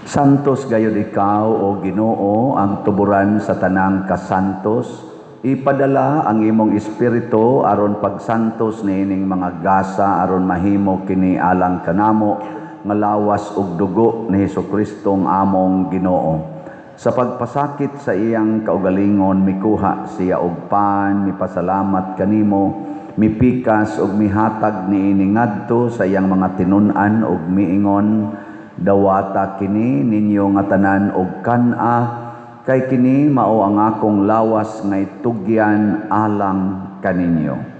Santos gayud ikaw, o Ginoo, ang tuburan sa tanang kasantos. Ipadala ang imong espiritu aron pagsantos niining mga gasa aron mahimo kini alang kanamo nga lawas ug dugo ni Hesukristo ang among Ginoo. Sa pagpasakit sa iyang kaugalingon, mikuha siya og pan, mipasalamat kanimo, mipikas ug mihatag niini ngadto sa iyang mga tinun-an ug miingon, dawata kini ninyo nga tanan og kan-a, kay kini mao ang akong lawas nga itugyan alang kaninyo.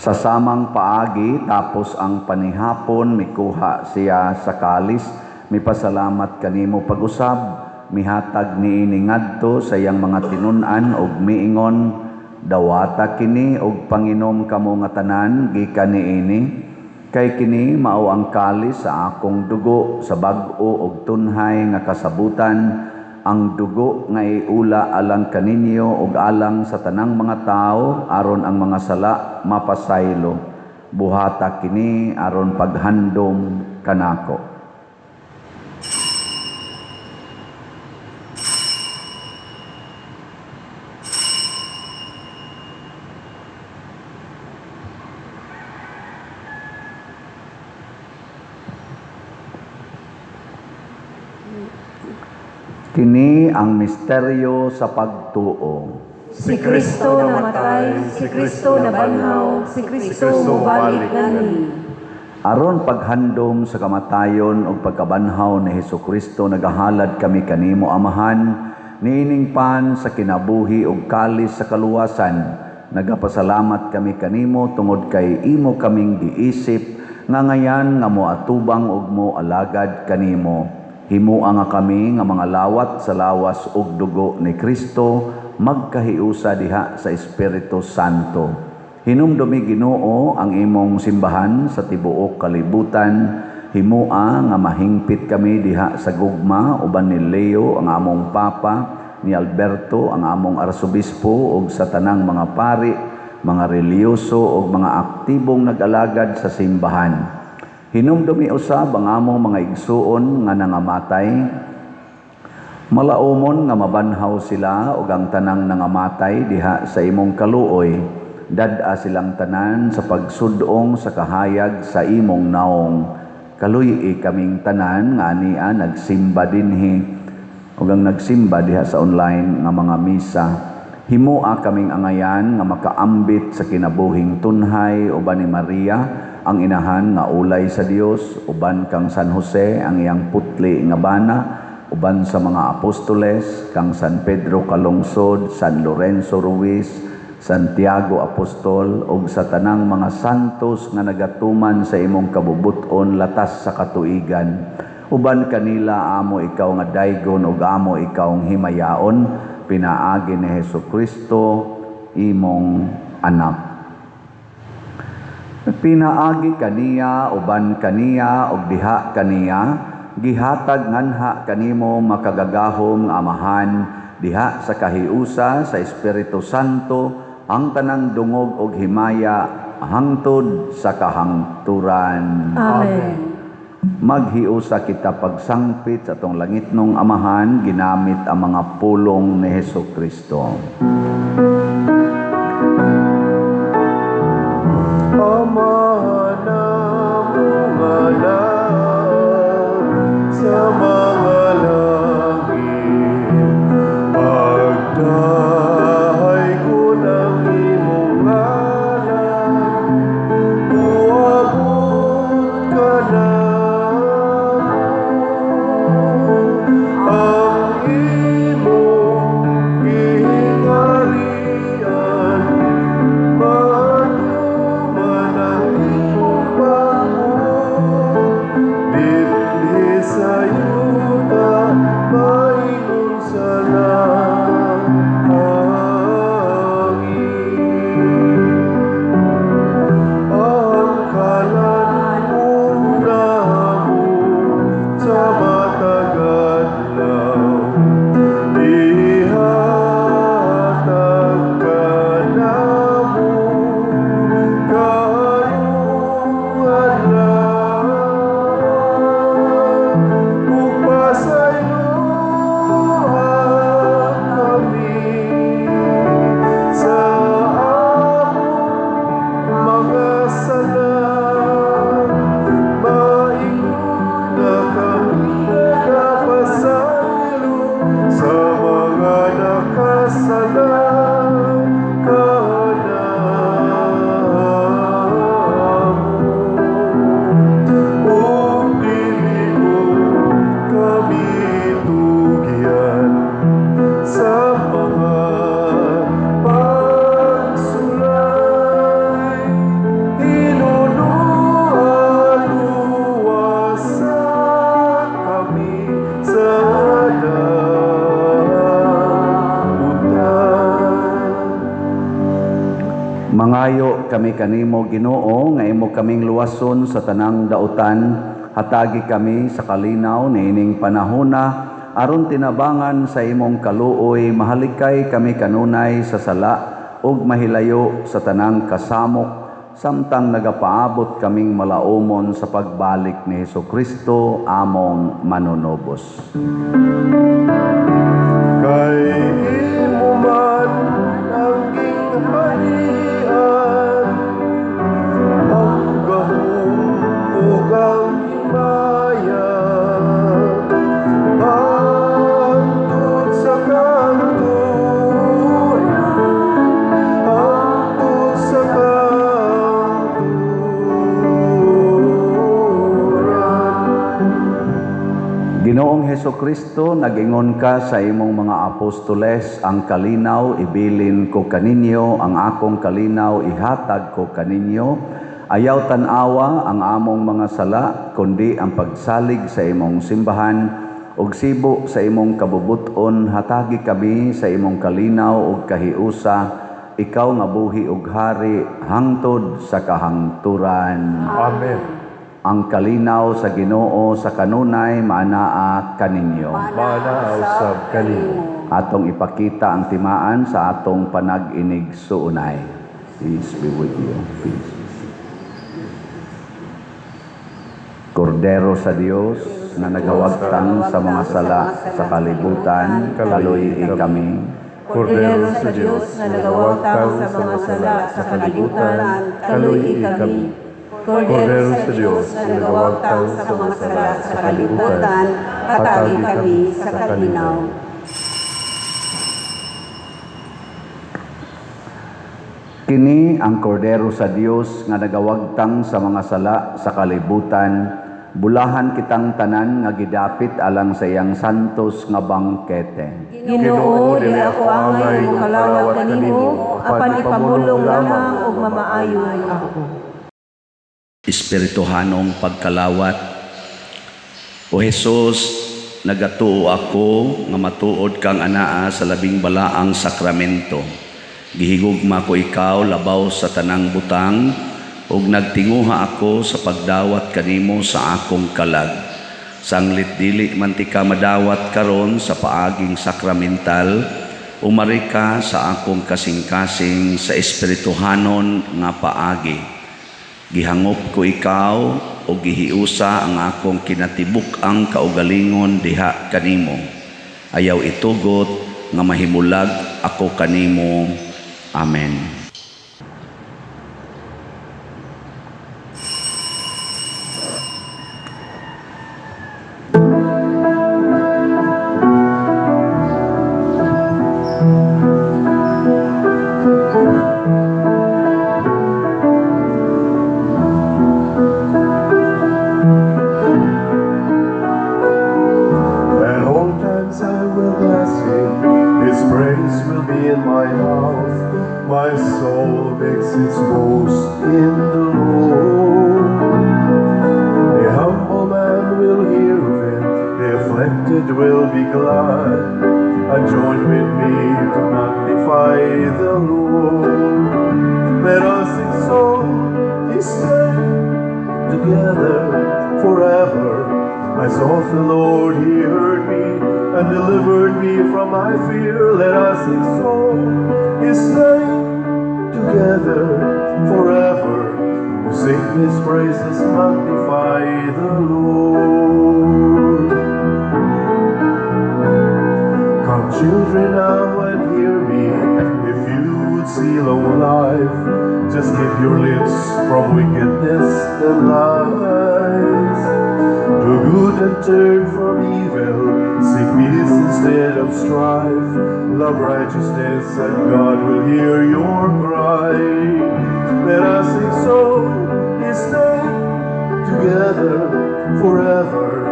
Sa samang paagi, tapos ang panihapon, mikuha siya sa kalis, mipasalamat kanimo pag-usab, mihatag niini ngadto sa iyang mga tinun-an ug miingon, dawata kini og panginom kamo nga tanan gikan niini, Kay kini mao ang kalis sa akong dugo sa bag-o og tunhay nga kasabutan, ang dugo nga iula alang kaninyo ug alang sa tanang mga tawo aron ang mga sala mapasaylo. Buhata kini aron paghandom kanako. Kini ang misteryo sa pagtuo. Si Kristo namatay, si Kristo nabanhaw, si Kristo mobalik nganhi. Aron paghandom sa kamatayon ug pagkabanhaw ni Hesukristo, nagahalad kami kanimo, Amahan, niining pan sa kinabuhi ug kalis sa kaluwasan. Nagapasalamat kami kanimo tungod kay imo kaming giisip nga ngayan nga moatubang ug moalagad kanimo. Himua nga kami nga mga lawat sa lawas ug dugo ni Kristo magkahiusa diha sa Espiritu Santo. Hinumdumi, Ginoo, ang imong simbahan sa tibuok kalibutan. Himua nga mahingpit kami diha sa gugma uban ni Leo ang among Papa, ni Alberto ang among Arsobispo ug sa tanang mga pari, mga relihiyoso ug mga aktibong nag-alagad sa simbahan. Hinumdumi usab ang among mga igsuon nga nangamatay. Malaumon nga mabanhaw sila ug ang tanang nangamatay diha sa imong kaluoy. Dad-a silang tanan sa pagsudong sa kahayag sa imong naong. Kaluy-i kaming tanan nga ania nagsimba dinhi ug ang nagsimba diha sa online nga mga misa. Himua kaming angayan nga makaambit sa kinabuhing tunhay uban ni Maria ang inahan nga ulay sa Dios, uban kang San Jose ang iyang putli nga bana, uban sa mga apostoles kang San Pedro Calungsod, San Lorenzo Ruiz, Santiago Apostol ug sa tanang mga santos nga nagatuman sa imong kabubut-on latas sa katuigan. Uban kanila amo ikaw nga daygon ug amo ikaw himayaon pinaagi ni Hesukristo imong anak. Pinaagi kaniya, uban kaniya ug diha kaniya, gihatag nganha kanimo makagagahom nga Amahan diha sa kahiusa sa Espiritu Santo ang tanang dungog ug himaya hangtod sa kahangturan. Amen. Maghiusa kita pagsangpit sa atong langitnong Amahan ginamit ang mga pulong ni Hesukristo. Amahan namo nga naa sa mga langit, pagdaygon ang imong ngalan, moabot kanamo ang imong gingharian, matuman ang imong pagbuot dinhi sa yuta maingon sa langit. Ang kalan-on namo sa matag adlaw, ihatag kanamo karong adlaw, ug pasayloa Nagpangayo kami kanimo, Ginoo, nga imo kaming luwason sa tanang dautan. Hatagi kami sa kalinaw niining panahona aron tinabangan sa imong kaluoy mahalikay kami kanunay sa sala ug mahilayo sa tanang kasamok samtang nagapaabot kaming malaumon sa pagbalik ni Hesukristo among manunubos. Kay imo man ang gingharian, ang gahom ug ang himaya, hangtod sa kahangturan, hangtod sa kahangturan. Ginoong Hesukristo, nag-ingon ka sa imong mga apostoles, "Ang kalinaw ibilin ko kaninyo, ang akong kalinaw ihatag ko kaninyo." Ayaw tan-awa ang among mga sala, kundi ang pagsalig sa imong simbahan, ug sibo sa imong kabubut-on, hatagi kami sa imong kalinaw ug kahiusa, ikaw nga buhi ug hari hangtod sa kahangturan. Amen. Ang kalinaw sa Ginoo sa kanunay maanaa kaninyo. Maanaa usab kanimo. Atong ipakita ang timaan sa atong panag-inigsuonay. Peace be with you. Peace. Kordero sa Dios na nagawagtang sa mga sala sa kalibutan, kaluy kami. Kordero sa Dios na nagawagtang sa mga sala sa kalibutan, kaluy kami. Kordero sa Dios na nagawagtang sa mga sala sa kalibutan, hatagi kami sa kalinaw. Kini ang Kordero sa Dios nga nagawagtang sa mga sala sa kalibutan. Bulahan kitang tanan nga gidapit alang sa iyang santos nga bangkete. Ginoo, dili ako angay mokalawat kanimo, apan ipamulong lamang ug mamaayo ako. Espirituhanong pagkalawat. O Hesus, nagatuo ako nga matuod kang anaa sa labing balaang sakramento. Gihigugma ko ikaw labaw sa tanang butang ug nagtinguha ako sa pagdawat kanimo sa akong kalag. Sanglit dili man tika madawat karon sa paaging sakramental, umari ka sa akong kasing-kasing sa espirituhanon nga paagi. Gihangop ko ikaw o gihiusa ang akong kinatibuk-ang kaugalingon diha kanimo. Ayaw itugot nga mahimulag ako kanimo. Amen. At all times I will bless him, his praise will be in my mouth. My soul makes its boast in the Lord. The humble man will hear of it, the afflicted will be glad, and join with me to magnify the Lord. Let us exalt his name together forever. I sought the Lord, he heard me and delivered me from my fear. Let us exalt his name together forever. Oh, sing his praises, magnify the Lord. Come, children, now and hear me. If you would see long life, just keep your lips from wickedness and lies. Do good and turn from evil. Seek peace instead of strife. Love righteousness, and God will hear your cry. Let us exalt his name together forever.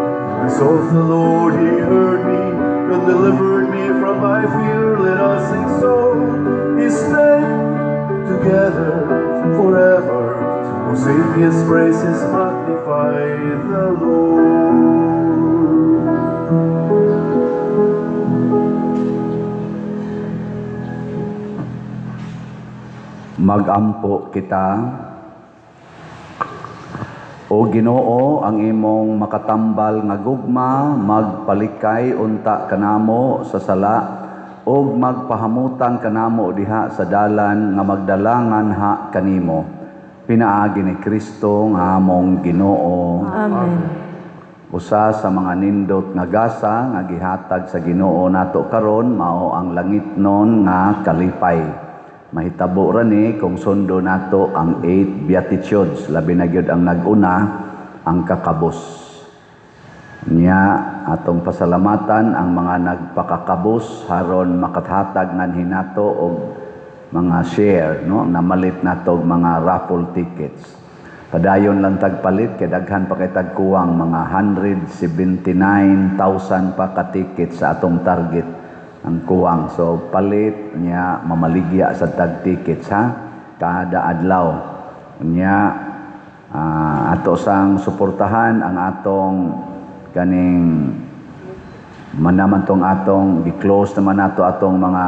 I sought the Lord, he heard me and delivered me from my fear. Let us exalt his name together forever. Oh, sing his praises, magnify the Lord. Magampo kita. O Ginoo, ang imong makatambal nga gugma magpalikay unta kanamo sa sala ug magpahamutang kanamo diha sa dalan nga magdala nganha kanimo. Pinaagi ni Kristo nga among Ginoo. Amen. Usa sa mga nindot nga gasa nga gihatag sa Ginoo nato karon mao ang langitnon nga kalipay. Mahitabo ra ni kung sundo nato ang eight Beatitudes, labi na gyud ang nag-una, ang kakabos. Nya atong pasalamatan ang mga nagpakakabos haron makathatag nganhi nato og mga share, no, namalit nato og mga raffle tickets. Padayon lang tagpalit kay daghan pa kay tagkuwang, mga 179,000 pa ka tickets sa atong target ang kuwang. So palit nya, mamaligya sa tag tickets ha, kada adlaw. Nya ato sang suportahan ang atong kaning manaman tong atong gi-close naman nato atong mga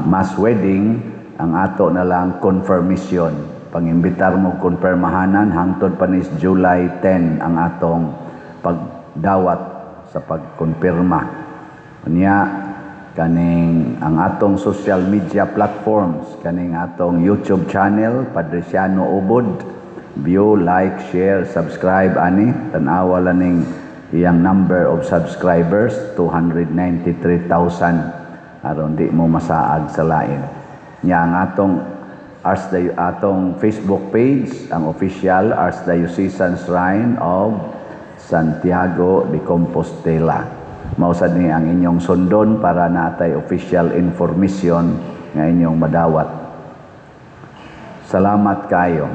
mass wedding, ang ato na lang confirmation. Pangimbitar mo konfirmahanan hangtod pa ni July 10 ang atong pagdawat sa pagkonfirma. Unya kaning ang atong social media platforms, kaning atong YouTube channel, Padriciano Ubod, view, like, share, subscribe ani, tan-awa lang ning iyang number of subscribers, 293,000, aron di mo masaag sa lain. Nya ang atong atong Facebook page, ang official Archdiocesan Shrine of Santiago de Compostela. Mao sad ni ang inyong sundon para natay official information nga inyong madawat. Salamat kayo.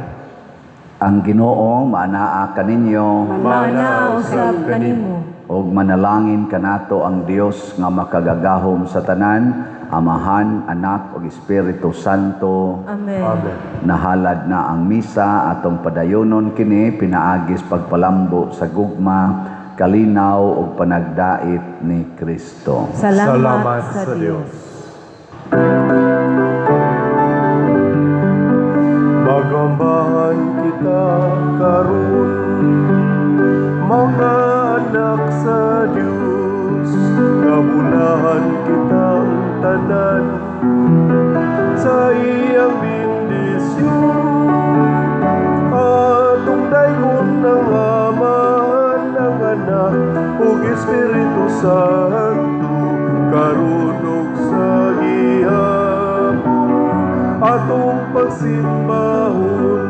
Ang Ginoo maanaa kaninyo. Maanaa usab kanimo. Ug manalangin kanato ang Dios nga makagagahom sa tanan, Amahan, Anak ug Espiritu Santo. Amen. Amen. Nahalad na ang misa, atong padayonon kini pinaagis pagpalambo sa gugma, kalinaw ug panagdait ni Kristo. Salamat, Salamat sa sa Dios. Dios. Magambahan kita karon, mga anak sa Dios, kabulahan kitang tanan sa iyang bendisyon. Atong daygon ang Amahan, ang Anak ug Espiritu Santo, karon ug sa gihapon atong pagsimbahon.